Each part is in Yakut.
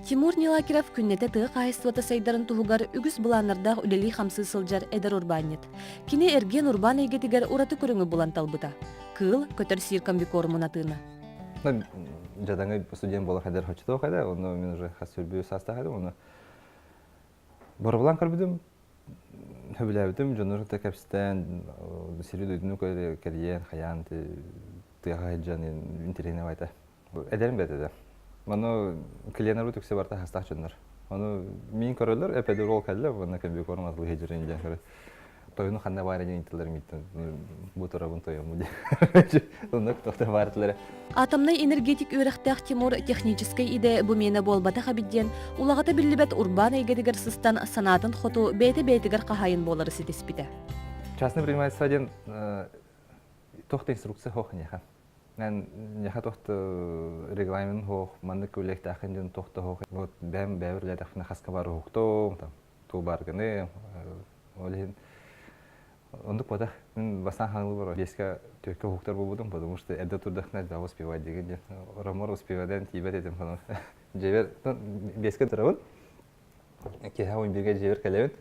Тимур Нилакиров күннэтэ тыа хаһаайыстыбата сайдарын туһугар үгүс былааннардаах үлэлии-хамсыы сылдьар эдэр урбаанньыт. Кини эргиэн урбаан эйгэтигэр ураты көрүҥү булан талбыта. Кыыл, көтөр сиир комбикормун атыына. Дьадаҥы студент буола хадэр хочотуох этэ, онно мин уже хас сүрбүү саастаах этим, онно боробулаан көрбүтүм, сөбүлээбитим, дьоннору кытта кэпсэтэн, сири дойдуну кэрийэн, хайаан тыаҕа сылдьан интэриэһинэй этэ. Эдэрим бэт этэ. Маны клиеннарбыт үксэ барыта хастаах дьоннор. Ону миин көрөллөр, эпидурол кэллэ, уонна комбикорм атылыы сылдьарын диэн көрө. Тойону ханна баар диэн ыйыталлар мииттэн бу турабын тойомму диэн. Оннук тохто баар этилэрэ. Атомнай энергетик үөрэхтээх Тимур техническэй идэ бу миэнэ буолбатах эбит диэн улаҕата биллибэт урбаан эйгэтигэр сыстан санаатын хоту бэйэтэ-бэйэтигэр хаһаайын буолары ситиспитэ. Частный предпринимательство диэн туох да инструкция суох киниэхэ. Мен миэхэ туох да регламент суох, маннык үлэхтээххин диэн туох да суох. Вот бэйэм бэйэбэр үлэлээтэхпинэ хаска баар уһуктуом, там, туу бааргыным. Ол иһин оннук буотах. Мин бастаан хаҥылы биэскэ түөркэ уһуктар буолбутум, потому что эрдэ турдахпына элбэҕи успевать диигин диэн. Ромор успевадан тиийбэт этим ханан. Дьиэбэр биэскэ турабын. Киэһэ он бииргэ дьиэбэр кэлэбин.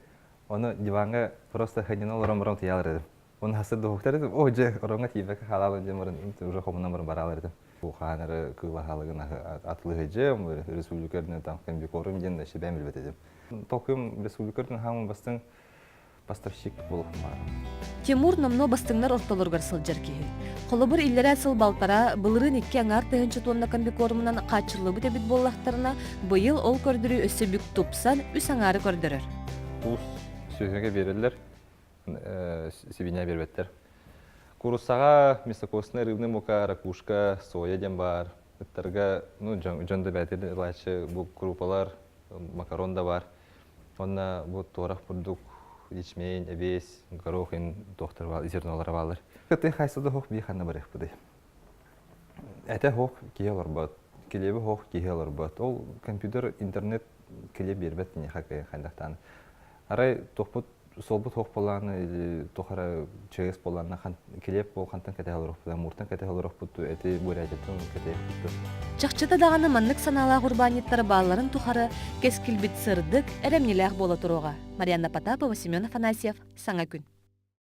Ону диваҥҥа просто ханньана олорон баран утуйаалар этим. Оны хасыр дуһуктар этим. О, дьэ, ороҥҥо тиийбэккэ хаалаабын диэн баран, уже хомунан баран бараалар этим. Бу хаанары кыылаһаалыгын атылыһыдьым, республика үрдүнэн там комбикорум диэн вообще бэйэм билбэт этим. Толкуйум республика үрдүнэн хаамын бастыҥ поставщик буолуохум баара. Тимур номнуо бастыҥнар ортолоругар сылдьар киһи. Холобур, иллэрээ сыл балтараа, былырыын икки аҥаар тыһыынча туонна комбикормунан хааччыллыбыт эбит буоллахтарына, быйыл ол көрдөрүү өссө бүк тупсан, үс аҥаары көрдөрөр. Туус сүөһүгэ биэрэллэр, сибиинньэ биэрбэттэр. Кууруссаҕа мясокостная рыбная мука, ракушка, соя диэн баар. Ыттарга ну, дьон, дьон да бэйэтин ылааччы бу крупалар, макарон да баар. Уонна бу туорах бурдук, ячмень, эбиэс, горох ин туохтар баар, зернолара бааллар. Кытай хайса да хоох бии ханна барыахпытый. Этэ хоох киһи олорбот, килиэби хоох киһи олорбот. Ол компьютер, интернет килиэп биэрбэт киниэхэ хайдахтаан. Арай туохпут суолбут суох буоллаҕына или туох эрэ чыыс буоллаҕына килиэп буол хантан кэтэһэ олоруохпут мууртан кэтэһэ олоруохпут дуу эти бурятияттан кэтэһиэхпит дуу. Чахчыта даҕаны маннык санаалаах урбаанньыттар баалларын тухары кэскилбит сырдык, эрэмньилээх буола туруоҕа. Марианна Потапова, Семен Афанасьев, Саҥа күн.